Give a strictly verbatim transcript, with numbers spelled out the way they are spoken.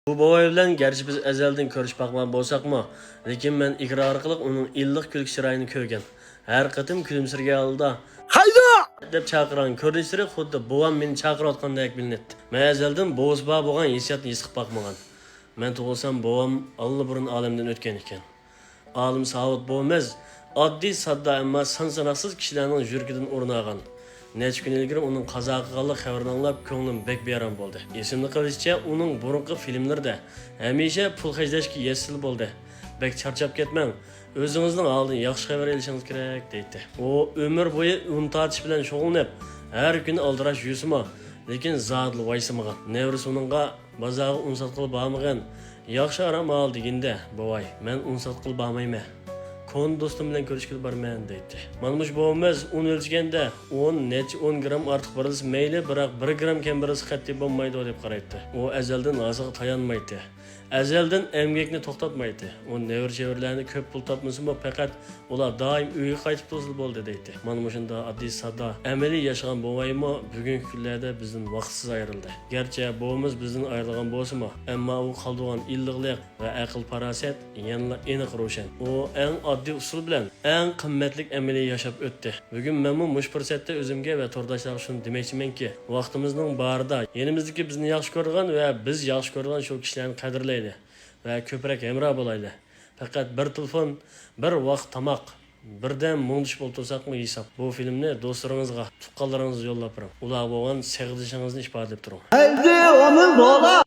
بۇ بوۋاي بىلەن گەرچە بىز ئەزەلدىن كۆرۈشۈپ باقمىغان بولساقمۇ، لېكىن مەن ئېكران ئارقىلىق ئۇنىڭ ئىللىق كۈلكە چىرايىنى كۆرگەن. ھەر قېتىم كۈلۈمسىرىگەن ھالدا، «قايدا!» دەپ چاقىرغان كۆرۈنۈشلىرى خۇددى بوۋام مېنى چاقىرىۋاتقاندەك بىلىنەتتى. مەن ئەزەلدىن بوۋىسى بار بولغان ھېسسىياتنى ھېس قىلىپ باقمىغان. مەن تۇغۇلسام، بوۋام ئاللىبۇرۇن ئالەمدىن ئۆتكەن ئىكەن. ئالىم ساۋۇت بوۋىمىز ئاددىي، ساددا، ئەمما سان-ساناقسىز كىشىلەرنىڭ يۈرىكىدىن ئورۇن ئالغان. نەچچە كۈن ئىلگىرى ئۇنىڭ قازا قىلغانلىق خەۋىرىنى ئاڭلاپ، كۆڭلۈم بەك بىئارام بولدى. ئېسىمدە قېلىشىچە، ئۇنىڭ بۇرۇنقى فىلىملىرىدە ھەمىشە پۇل خەجلەشكە يەتسىلا بولدى. «بەك چارچاپ كەتمەڭ، ئۆزىڭىزنىڭ ھالىدىن ياخشى خەۋەر ئېلىشىڭىز كېرەك» دەيتتى. ئۇ ئۆمۈر بويى ئۇن تارتىش بىلەن شۇغۇللىنىپ، ھەر كۈنى ئالدىراش يۈرسىمۇ، لېكىن زادىلا ۋايسىمىغان. نەۋرىسى ئۇنىڭغا «بازارغا ئۇن ساتقىلى بارمىغىن، ياخشى ئارام ئال» دېگىنىدە، «بوۋاي، مەن ئۇن ساتقىلى بارمايمەن. كونا دوستۇم بىلەن كۆرۈشكىلى بارىمەن» دەيتتى. مانا مۇشۇ بوۋىمىز ئۇن ئۆلچىگەندە، ئۇن نەچچە ئون گرام ئارتۇق بېرىلسە مەيلى، بىراق بىر گرام كەم بېرىلسە قەتئىي بولمايدۇ دەپ قارايتتى. ئۇ ئەزەلدىن ھاسىغا تايانمايتتى. ئەزەلدىن ئەمگەكنى توختاتمايتتى. ئۇ نەۋرە-چەۋرىلەرنى كۆپ پۇل تاپمىسىمۇ، پەقەت «ئۇلار دائىم ئۆيگە قايتىپ تۇرسىلا بولدى» دەيتتى. مانا مۇشۇنداق ئاددىي-ساددا، ئەمەلىي ياشىغان بوۋايمۇ بۈگۈنكى كۈنلەردە بىزدىن ۋاقىتسىز ئايرىلدى. گەرچە بوۋىمىز بىزدىن ئايرىلغان بولسىمۇ، ئەمما ئۇ قالدۇرغان ئىللىقلىق ۋە ئەقىل-پاراسەت يەنىلا ئېنىق روشەن. ئۇ ئەڭ ئاددىي ئۇسۇل بىلەن ئەڭ قىممەتلىك ئەمەلىي ياشاپ ئۆتتى. بۈگۈن مەنمۇ مۇشۇ پۇرسەتتە ئۆزۈمگە ۋە تورداشلارغا شۇنى دېمەكچىمەنكى، ۋاقتىمىزنىڭ بارىدا يېنىمىزدىكى بىزنى ياخشى كۆرىدىغان ۋە بىز ياخشى كۆرىدىغان شۇ كىشىلەرنى قەدىرلەيلى ۋە كۆپرەك ھەمراھ بولايلى. پەقەت بىر تېلېفون، بىر ۋاق تاماق، بىردەم مۇڭدىشىپ ئولتۇرساقمۇ ھېساب. بۇ فىلىمنى دوستلىرىڭىزغا، تۇغقانلىرىڭىزغا يوللاپ بېرىڭ. ئۇلارغا بولغان سېغىنىشىڭىزنى ئىپادىلەپ تۇرۇڭ.